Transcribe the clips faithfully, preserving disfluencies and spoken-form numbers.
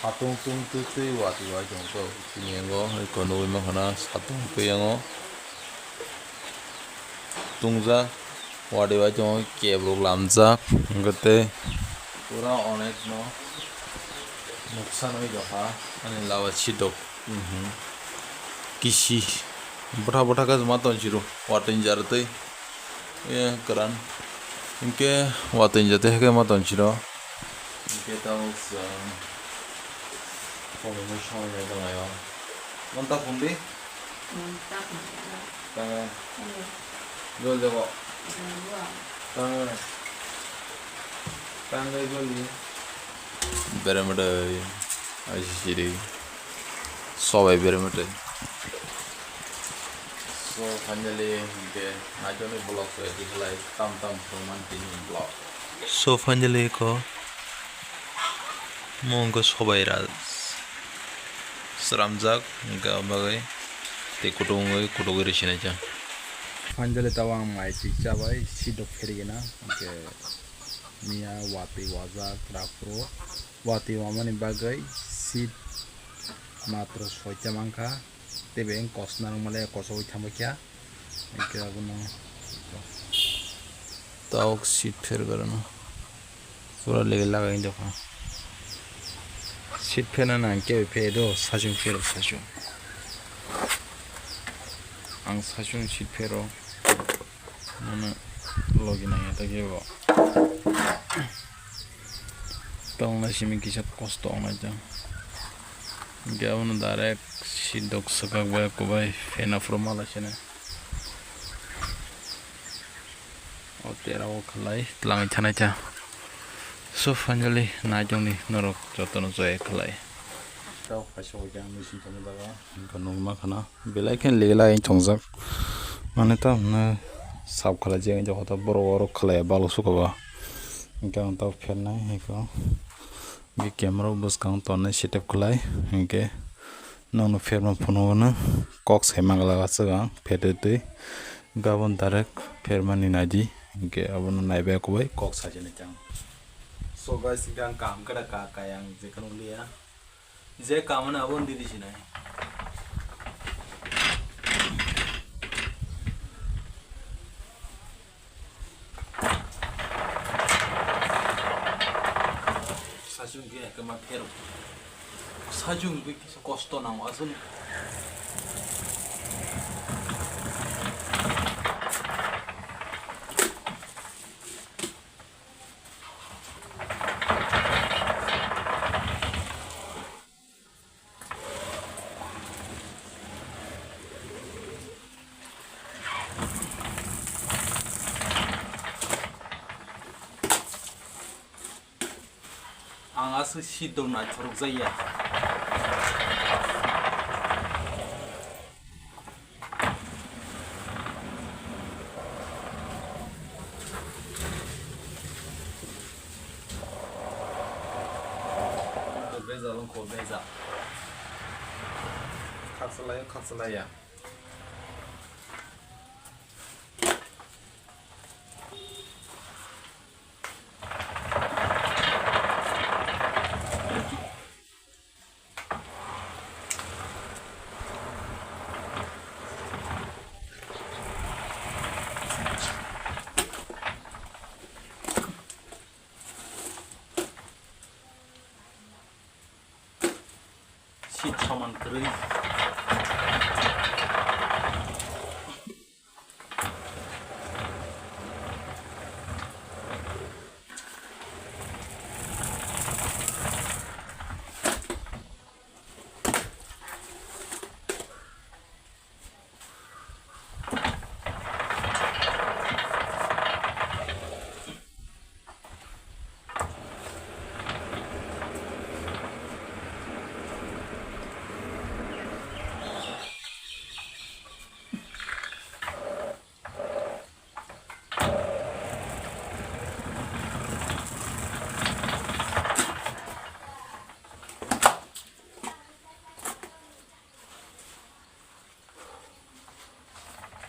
Satung tung twi twi watwi wai tong to. Chini yango eko nugwi mankha na satung twi yango tungjak. Watwi wai tongo, kep rok lamjak, hwnkhe tei pura onek no nuksa nugwi tongkha ani lawa sidok. Mhm. Kisi bwtha bwtha khe ma tong siro, watwi jar twi, eh, kwran. Hinkhe watwi jatwi hai khe ma tong siro. Hinkhe tabuk chwng phone ni somoi nai tong laio. Mon ta phone di? Hmm, ta phone. Tangwi. Hmm. Jol jago. Hmm, wa. Tangwi. Tangwi jol di. Beremedai. Aisi siri. Sobai beremedai. So finally, hinkhe naitoni vlog so edit khlai tam tam phwrwngmani tini vlog. So finally ko mungko sobai ra sramjak, hinkhe o bagwi tei kutung wngwi kutung wngwi rw sinai chang. Finally tabo ang mai twi chabai sidok pherigena, hinkhe miya watwi wajak raphuru watwi wamani bagwi seat matro soita mankha, tei bai kosna rwmale kosogwi thangbaikha. Hinkhe abono tok seat pher gorano pura level lagai tongkha. Seat pherna nang kebo phedo sachung phero sachung. Ang sachung seat phero mano logi nangya ta kebo. Tongna simi kisa kosto wngnai tong. Hinkhe abono direct sidok swkak bai kubai phena phuru mala sene. O tera o khlai twlangwi thanai ta. So finally naitongni norok jotono joya khlai. Tao kaisa hoi khe ang machine tongma jaga. Hinkhe nukma khana belai khe leglai tongjak. Mane tamo hwnwi sap khlai je hinkhe hoto borok oro khlai balo suka ba. Hinkhe ang tao phernai hinkhe. Bi camera o bwskang tongnai setup khlai, hinkhe nokno pherma phunukno kok sai mangla aswk ang phetwi twi, gabon direct phermani naidi, hinkhe abono naibai kubai kok sajani khe ang. So guys, hinkhe ang kaham khe da ka kai ang je kheno liya, je kamani abo didi sinai. Sajung khe kema phero. Sajung bi kisa kosto nango aswk. Ang aswk seat dok naithorok jaya. Bejal wngkho, bejal. Khaksa laiya, khaksa laiya. Seat soman kwrwi.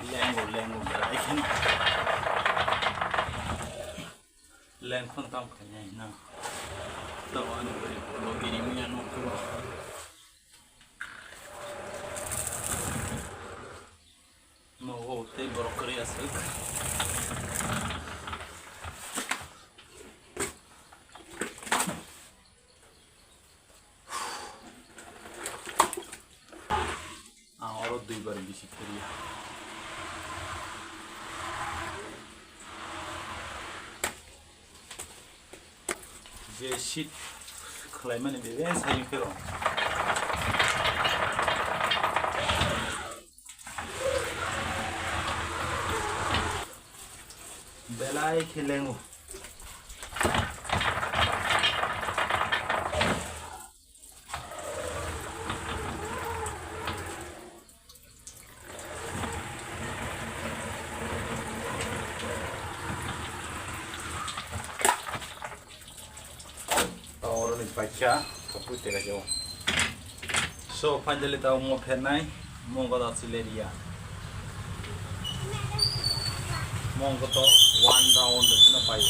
Lengo, lengo, belai kheno. Lengkhon tam khainai no. Nogo tei borok kwrwi aswk. Ang oro duibar bisi kwrwi. Je sheet khlaimani bebak sayung phero. Belai khe lengo. Oroni paikha, kapui tega jao. So, finally, tao mo phernai, mo goda chileria. Mo goto one round sino pai.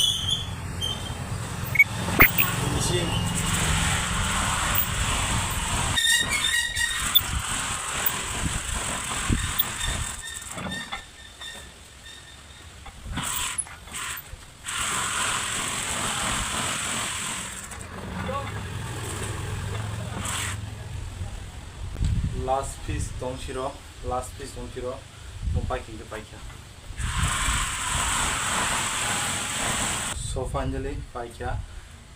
Finishing. Last piece tong siro, last piece tong siro, mo packing ke paikha. So finally paikha,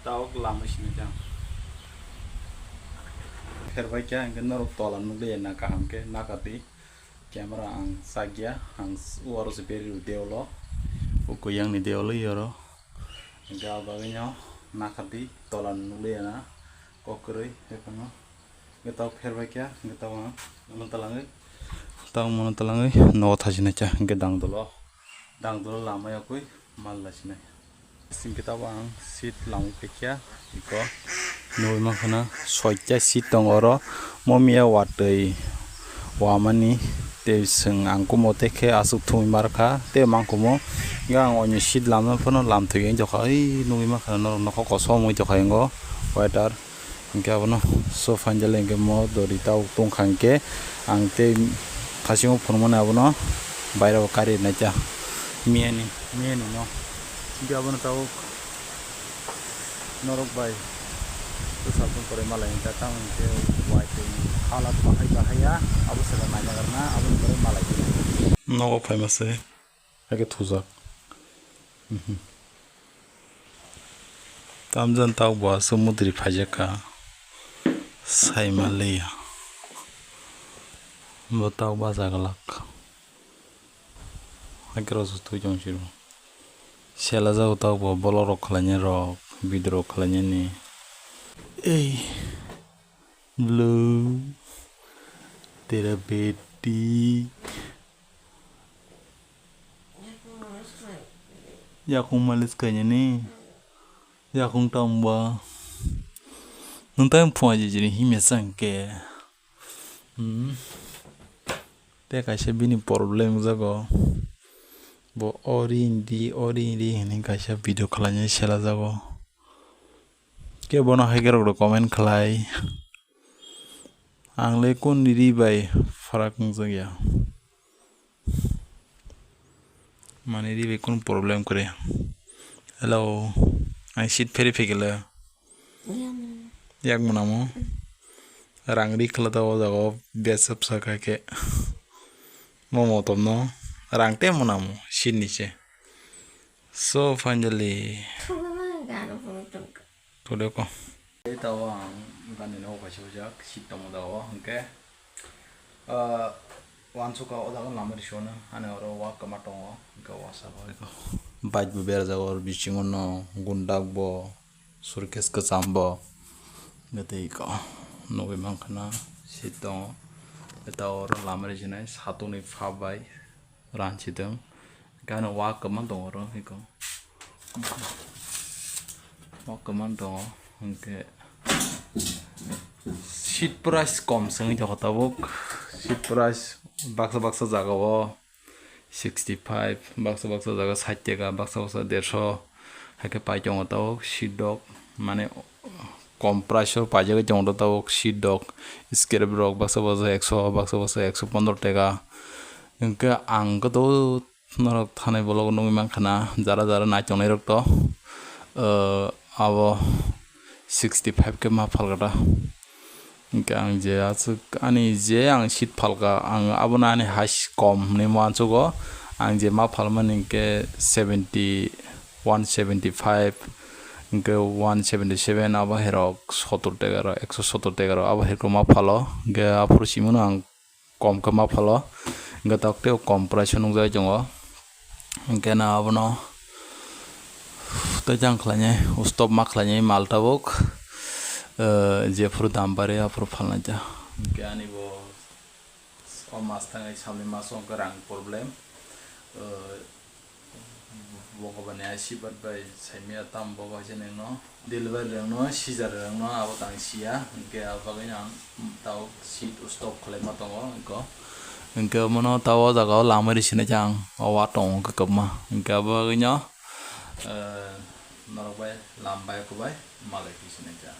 taok lama sini jang. Pher paikha, hingke norok tola nukliya na kaham ke, nakati. Camera ang chakya, ang s-, uaro se beri rw deulo. Uko yang ni deulo yoro. Hingke ah bagwi no nakha di tola nukliya na kok kwrwi hai phano. Hingke tao pher bai kha, hingke tao ang mono twlangwi, tao mono twlangwi nogo thachina kha, hingke dang dolo, dang dolo lama yakwi mal laisinai. Singke tabo ang seat lamwi phaikha, iko nugwi mankha na soita seat tongo oro, momiya watwi wamani tei chwng ang kumo tei khe aswk thumwi markha tei mangkumo, hingke ang oini seat lamna phano lamthwi wng tongkha, oi nugwi mankha norok nokha kosom wngwi tongkha ingo weather. Hingke abono so finally hingke mo dori tao tongkha hingke ang tei khasing o phunukmani abono bairebo kari naikha miyani, miyani no hingke abono tao norok bai bwsakno kwrwi malai hingka tamo hingke wai twi ni hala bahai bahai ya abo saka naina garna aboni kwrwi malai nogo phaima se. Haikhe thujak. Mhm. Tamjani tabuk bo aswk mudri phaijakha. Saima liya. Bo tabuk bacha glak. Haikhe rosok thwi tong siro. Sela jago tabuk bo bolok rok khlainai rok, video rok khlainani. Ei. Blue. Tera beti. Yakung malis kanya ni. Yakung tamba. Nung tang phung aji jini himya sang ke. Hmm. Te kaisa bini problem jago. Bo ori indi, ori indi hini kaisa video khlainai sela jago. Kebono hai khe rok rok comment khlai. Ang le kun riri bai farak wngjak ya. Mane riri bai kun problem kwrwi. Hello. Ang seat pheri phikile. Yak mwnamo. Rang ri khwlata o jaga o besa bwsa kha khe. Mo motom no rang te mwnamo seat ni se. So finally. Todeko. Tei tao ang gani no kaisa ujak seat tongmo da o hwnkhe, ah, uansukha o jaga lama risio no ani oro wa kwma tongo hwnkhe wa saka o bike bo berajak o bisingo no gundak bo suitcase kwcham bo hwnkhe tei eko nugui mankha na seat tongo tei tao oro lama risinai satung ni pha bai. Ranchidwng. Gana wa kwma tongo oro hiko. Wa kwma tongo hwnkhe seat price kom se wngwi tongkha tabuk. Seat price baksa baksa jaga o sixty five, baksa baksa jaga sait taka, baksa baksa derso hai khe pai tongo tabuk seat rok mane kom price o paijagwi tongo, tabuk seat rok, scrap rok baksa baksa ekso, baksa baksa ekso pondro teka. Hwnkhe ang khe to norok thanai vlog o nugwi mankha na, jara jara naitongnai rok to, ah, abo sixty five khe ma phalkha da. Hwnkhe ang je aswk ani je ang seat phalkha, ang abono ani hai kom hinwi uansugo. Ang je ma phalmani hwnkhe seventy, one seventy five, hwnkhe one seventy seven, abo herok sottor teka rok, ekso sottor teka rok, abo herok ma phalo. Hwnkhe aphuru simano ang kom khe ma phalo, hwnkhe tok tei kom price o nukjagwi tongo. Hwnkhe na abono tei jang khlainai, stop ma khlainai mal tabuk, eh, jephuru dam bari aphuru phalnai ta. Hwnkhe ani bo o mas tangwi samni mas o hwnkhe rang problem, eh, Bokobani ai sibat bai saimaya tam bo bai se nengno delivery rengno, scissor rengno abo tang siya, hwnkhe abo bagwi ang tao seat stop khlaima tongo, hwnkhe, hwnkhe omono tao o jaga o lamari sinai khe ang o wa tongo hwnkhe kwbma, hwnkhe abo bagwino, eh, norok bai lam bai kwbai malai khe sinai khe ang.